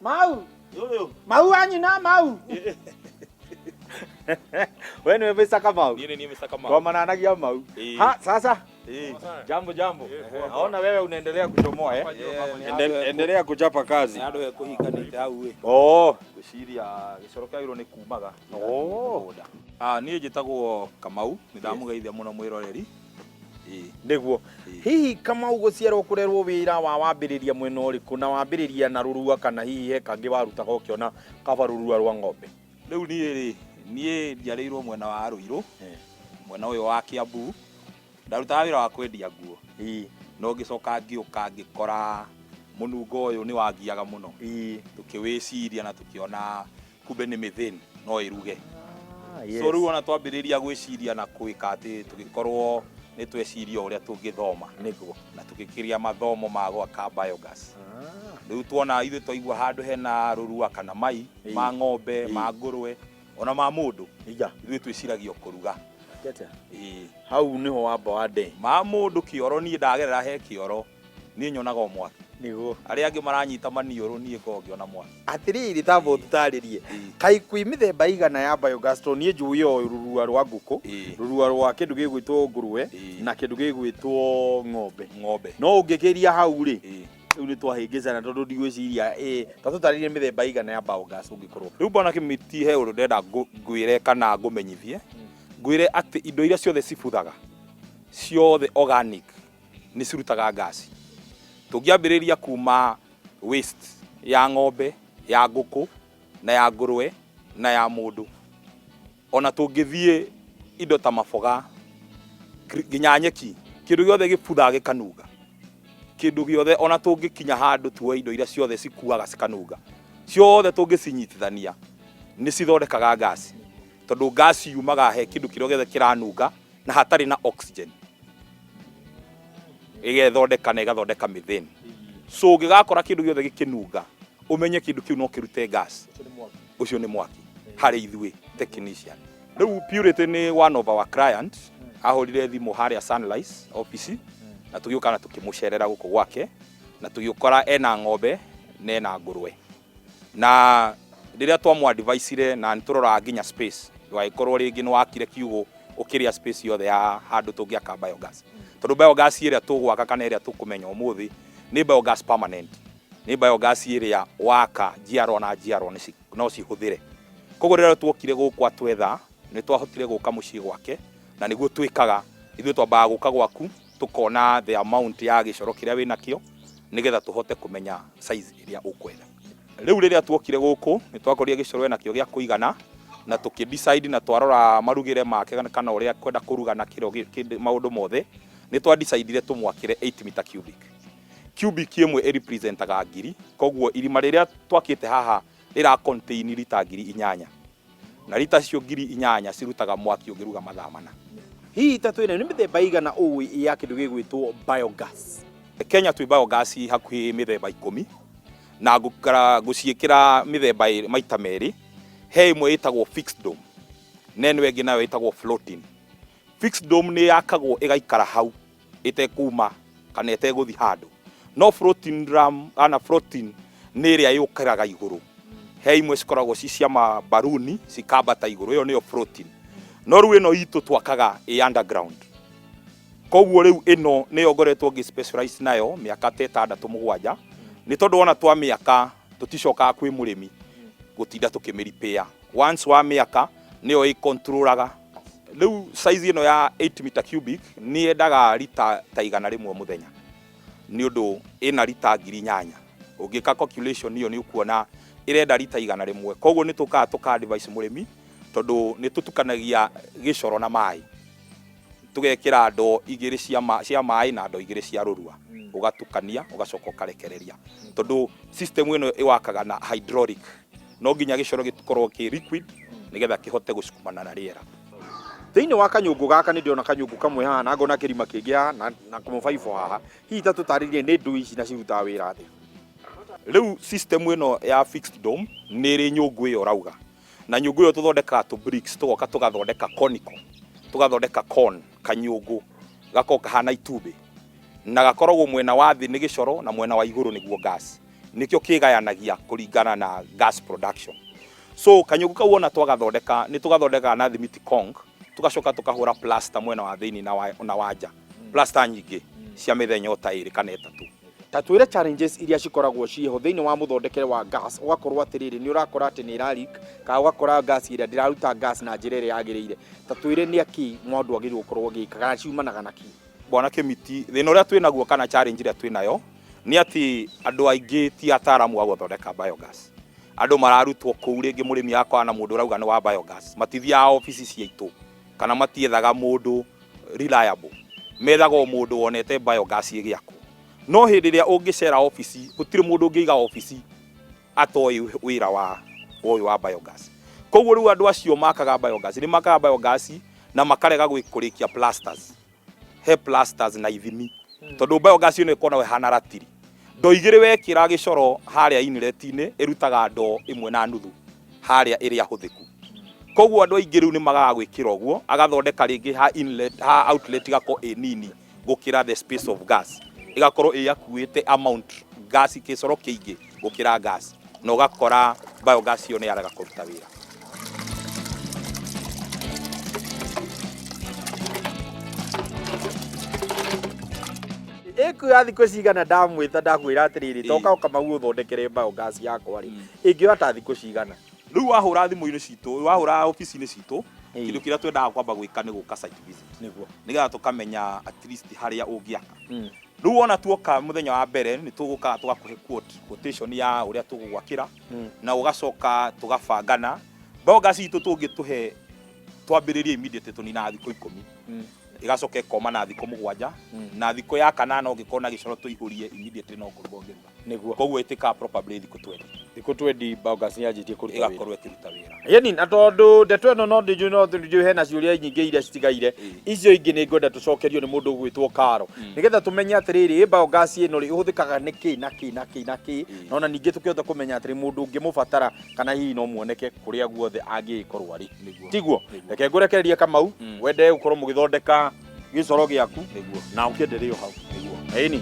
Mau. Mau wa nyina mau. We nĩwe Mr. Kamau? Niĩ nĩ niĩ Mr. Kamau. Twamananagia mau. Ĩĩ. Ha, sasa Ĩĩ. Jambo jambo. Naona wewe unaendelea kuchomoa, eh? Endelea kuchapa kazi. Nĩ handũ hekũhinganĩte hau ĩ. Oh. Ngwĩciria gĩcoro kĩagĩrĩirwo nĩ kumaga. Oh. Ah, niĩ njĩtagwo Kamau, nĩ ndamũgeithia mũno mwĩroreri. Ĩĩ. Nĩguo. Ĩĩ. Hihi Kamau, gũciarwo kũrerwo, wĩra wa wambĩrĩria mwena ũrĩkũ, na wambĩrĩria na rũrua kana hihi he kangĩ warutaga ũkĩona kaba rũrua rwa ng'ombe? Rĩu niĩ rĩ, niĩ njiarĩirwo mwena wa Rũirũ, mwena ũyũ wa Kiambu. Ndarutaga wĩra wa kwendia nguo. No ngĩcoka ngĩũka ngĩkora mũnungo ũyũ nĩ wangiaga mũno. Tũkĩwĩciria na tũkĩona kumbe nĩ methane no ĩruge. Ah, yes. So rĩu ona twambĩrĩria gwĩciria na gwĩka atĩ tũgĩkorwo nĩ tweciria ũrĩa tũngĩthoma na tũgĩkĩria mathomo ma gwaka biogas. Rĩu tuona ithuĩ twaigua handũ hena rũrua kana mai ma ng'ombe, ma ngũrwe, ona ma mũndũ, ithuĩ twĩciragia o kũruga. Ĩĩ. Hau niho wamba wande. Ma mũndũ kĩoro, niĩ ndagerera he kĩoro, niĩ nyonaga o mwaki. Arĩa angĩ maranyita maniũrũ, niĩ ngoragwo ngĩona mwaki. Atirĩrĩ, tamba ũtũtarĩrie, kaĩ kwĩ mĩthemba igana ya biogas? Tondũ niĩ njũĩ o rũrua rwa ngũkũ, rũrua rwa kĩndũ gĩgwĩtwo ngũrwe na kĩndũ gĩgwĩtwo ng'ombe. Ng'ombe. No ũngĩkĩria hau rĩ, rĩu nĩ twahĩngĩcana, tondũ ndigwĩciria ta tũtarĩrie mĩthemba igana ya biogas ũngĩkorwo. Rĩu bwana Kĩmiti, he ũndũ ndĩrenda ngwĩre kana ngũmenyithie, ngwĩre atĩ indo iria ciothe cibuthaga ciothe organic nĩ cirutaga ngasi. Tũngĩambĩrĩria kuma waste ya ng'ombe, ya ngũkũ na ya ngũrwe na ya mũndũ, ona tũngĩthiĩ indo ta maboga nginya nyeki, kĩndũ gĩothe gĩbuthaga gĩkanunga, kĩndũ gĩothe, ona tũngĩkinya handũ tuoe indo iria ciothe cikuaga cikanunga ciothe, tũngĩcinyitithania nĩ cithondekaga ngasi, tondũ ngasi yumaga he kĩndũ kĩrĩa gĩothe kĩranunga na hatarĩ na oxygen, ĩgethondeka na ĩgathondeka methane. So ũngĩgakora kĩndũ gĩothe gĩkĩnunga, ũmenye kĩndũ kĩu no kĩrute gas, ũcio nĩ mwaki harĩ ithuĩ technician. Rĩu Purity nĩ one of our client, ahũrire thimũ harĩa Sunrise office na tũgĩũka na tũkĩmũcerera gũkũ gwake na tũgĩũkora ena ng'ombe na ena ngũrwe, na rĩrĩa twamũ-advisire na nĩ tũroraga nginya space, ndũgagĩkorwo rĩngĩ nĩ wakire kiugũ ũkĩrĩa space yothe ya handũ tũngĩaka biogas, tondũ biogas ĩrĩa tũgwaka kana ĩrĩa tũkũmenya ũmũthĩ nĩ biogas permanent, nĩ biogas ĩrĩa waka njiarwa na njiarwa no cihũthĩre. Koguo rĩrĩa tuokire gũkũ atwetha, nĩ twahotire gũka mũciĩ gwake, na nĩguo twĩkaga ithuĩ, twambaga gũka gwaku tũkona the amount ya gĩcoro kĩrĩa wĩnakĩo, nĩgetha tũhote kũmenya size ĩrĩa ũkwenda. Rĩu rĩrĩa tuokire gũkũ nĩ twakorire gĩcoro enakĩo gĩa kũigana, na tũkĩ decide na twarora marugĩre make kana ũrĩa kwenda kũruga na kĩro maũndũ mothe, nĩ twa decidire tũmwakĩre 8 meter cubic. Cubic ĩmwe ĩrepresentaga 1000, koguo irima rĩrĩa twakĩte haha rĩra contain rita 8000, na rita icio 8000 cirutaga mwaki ũngĩruga mathaa 4. Hihi ta twĩre nĩ mĩthemba igana ũĩ ya kĩndũ gĩgwĩtwo biogas? Kenya twĩ biogas hakuhĩ mĩthemba 10, na ngũciĩkĩra mĩthemba maita merĩ. He ĩmwe ĩtagwo fixed dome na ĩno ĩngĩ nayo ĩtagwo floating. Fixed dome nĩ yakagwo ĩgaikara hau ĩtekuma kana ĩtegũthi handũ, no floating drum ana floating nĩ ĩrĩa yũkĩraga igũrũ. He imwe cikoragwo ci cia mabaruni cikambata igũrũ, ĩyo nĩyo floating. No rĩu ĩno itũ twakaga ĩ underground, koguo rĩu ĩno nĩyo ngoretwo ngĩ specialize nayo mĩaka ta 6, 7, nĩ tondũ wona twamĩaka tũticokaga kwĩ mũrĩmi gũtinda tũkĩmĩripĩa. Once wa mĩaka nĩyo ĩkontrolaga. Rĩu size ĩno ya 8 meter cubic nĩ yendaga rita ta 100 mũthenya, nĩ ũndũ ĩna rita 8000. Ũngĩka calculation ĩyo nĩ ũkuona ĩrenda rita 100. Koguo nĩ tũkaga tũka advise mũrĩmi, tondũ nĩ tũtukanagia gĩcoro na maĩ, tũgekĩra ndoo 2 cia maĩ na ndoo 2 cia rũrua, ũgatukania, ũgacoka ũkarekereria, tondũ system ĩno ĩwakaga na hydraulic, no nginya gĩcoro gĩkorwo kĩ liquid nĩgetha kĩhote gũcukumana na rĩera. Thĩinĩ wa kanyũngũ gaka nĩ ndĩrona kanyũngũ kamwe haha na ngona kĩrima kĩngĩ haha na kamũbaibũ haha. Hihi ta tũtarĩrie nĩ ndũ ici na cirutaga wĩra atĩa? Rĩu system ĩno ya fixed dome nĩ ĩrĩ nyũngũ ĩyo ũrauga, na nyũngũ ĩyo tũthondekaga tũ bricks, tũgoka tũgathondeka conical, tũgathondeka cone, kanyũngũ gakoragwo kahana itumbĩ, na gakoragwo mwena wa thĩ nĩ gĩcoro na mwena wa igũrũ nĩguo gas. Nĩkĩo kĩgayanagia kũringana na gas production. So kanyũngũ kau ona twagathondeka, nĩ tũgathondekaga na thimiti conk, tũgacoka tũkahũra plaster mwena wa thĩinĩ na wa nja, plaster nyingĩ cia mĩthenya o ta ĩrĩ kana ĩtatũ. Ta twĩre challenges iria cikoragwo ciĩho thĩinĩ wa mũthondekere wa gas, ũgakorwo atĩrĩrĩ, nĩ ũrakora atĩ nĩ ĩra leak, kana ũgakora gas ĩrĩa ndĩraruta gas na njĩra ĩrĩa yagĩrĩire. Ta twĩre nĩ akĩ mũndũ agĩrĩirwo gũkorwo agĩka, kana ciumanaga na kĩ? Bwana Kĩmiti, thĩna ũrĩa twĩ naguo kana challenge ĩrĩa twĩ nayo nĩ atĩ andũ aingĩ ti ataaramu a gũthondeka biogas. Andũ mararutwo kũu, rĩngĩ mũrĩmi akora na mũndũ ũrauga nĩ wa biogas, matithiaga obici ciaitũ kana matiethaga mũndũ reliable, methaga o mũndũ wonete biogas ĩgĩakwo. No hĩndĩ ĩrĩa ũngĩcera obici, gũtirĩ mũndũ ũngĩiga obici atoĩ wĩra wa ũyũ wa biogas. Koguo rĩu andũ acio makaga biogas nĩ makaga biogas na makarega kũrĩkia plasters. He plasters na ithimi, tondũ biogas ĩno ĩkoragwo ĩhana ratiri. Ndoo igĩrĩ wekĩra gĩcoro harĩa inlet-inĩ ĩrutaga ndoo 1.5 harĩa ĩrĩa hũthĩku. Koguo andũ aingĩ rĩu nĩ magaga gwĩkĩra ũguo, agathondeka rĩngĩ ha inlet, ha outlet igakorwo ĩ nini gũkĩra the space of gas, ĩgakorwo ĩyakuĩte amount gas gĩcoro kĩingĩ gũkĩra gas, na ũgakora biogas ĩyo nĩ yarega kũruta wĩra. Ĩkuoya thikũ cigana ndamwĩta ndakwĩra atĩrĩrĩ, toka ũkamau ũthondekere biogas yakwa rĩ, ĩngĩoya ta thikũ cigana? Rĩu wahũra thimũ-inĩ citũ, wahũra obici-inĩ citũ, kĩndũ kĩrĩa twendaga kwamba gwĩka nĩ gũka site visit, nĩgetha tũkamenya at least harĩa ũngĩaka. Rĩu wona tuoka mũthenya wa mbere, nĩ tũgũkaga tũgakũhe quotation ya ũrĩa tũgũgwakĩra, na ũgacoka tũgabangana. Biogas itũ tũngĩtũhe twambĩrĩrie immediately, tũninaga thikũ 10, ĩgacoka ĩkoma na thikũ 7, na thikũ ya kanana ũngĩkorwo na gĩcoro tũihũrie immediately no kũruga ũngĩruga. Koguo ĩtĩkaga probably thikũ 20. Thikũ 20 biogas nĩ yanjĩtie kũruta wĩra. Ĩgakorwo ĩkĩruta wĩra. Yani na tondũ ndeto ĩno no ndĩnjũĩ, no ndĩnjũĩ hena ciũria nyingĩ iria citigaire, icio ingĩ nĩ ngwenda tũcokerio nĩ mũndũ ũgwĩtwo Karo, nĩgetha tũmenye atĩrĩrĩ, ĩ biogas ĩno rĩ, ĩhũthĩkaga nĩ kĩ na kĩ na kĩ na kĩ, na ona ningĩ tũkĩhota kũmenya atĩrĩ, mũndũ ũngĩmũbatara kana hihi no muoneke kũrĩa guothe angĩgĩkorwo arĩ. Tiguo? Reke ngũrekererie Kamau, wende gũkorwo mũgĩthondeka gĩcoro gĩaku na ũkĩendelee o hau. Ĩni.